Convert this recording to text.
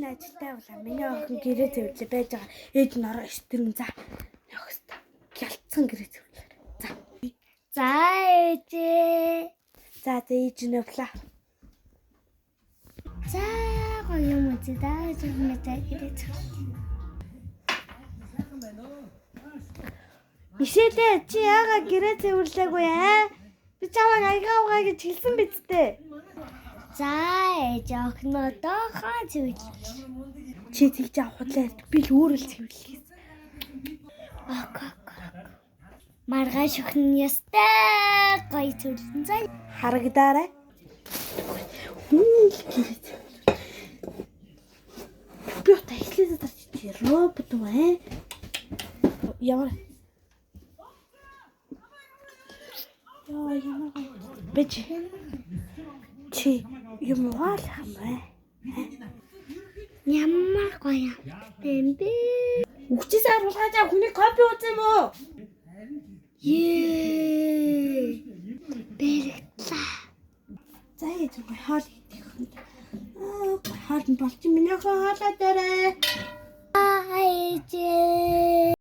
Ажилтай болоо. Миний охин гэрээ цэвэрлээ байж байгаа. Ээж нь ороо эстэрэн за. Нөхөстө. Гялцсан гэрээ цэвэрлээ. За. За ээжээ. За за ээж нь явлаа. За гоё юм үү да зөвмөтэй гэрээ цэвэрлээ. Мишэлээ чи яагаад гэрээ цэвэрлээгүй аа? Би чамайг аягаа угаа гэж хэлсэн биз дээ. За ээж охиноо доохоо цэвэрлээ. Чи тэгж авах худлаа ярьдаг. Би л өөрөө л цэвэрлэх гэсэн. Ок ок ок. Маргааш охин нь ястай гоё цэвэрлэн за. Харагдаарай. Хүн л гэрээ цэвэрлээ. Би одоо эхлээсээ тарч чи робот уу аа? Ямар Яа ямар гоё. Бэж. Чи юм угаалах юм бэ? Ямар гоё амттай юм бэ? Үгчээсээ харуулгаажаа хүний кофе ууз юм уу? Ее. Бэрэгтлээ. За яа зүгээр хоол идэх юм. Аа хоол нь болчих миний охин хоолоо дээрээ. Аа ээжээ.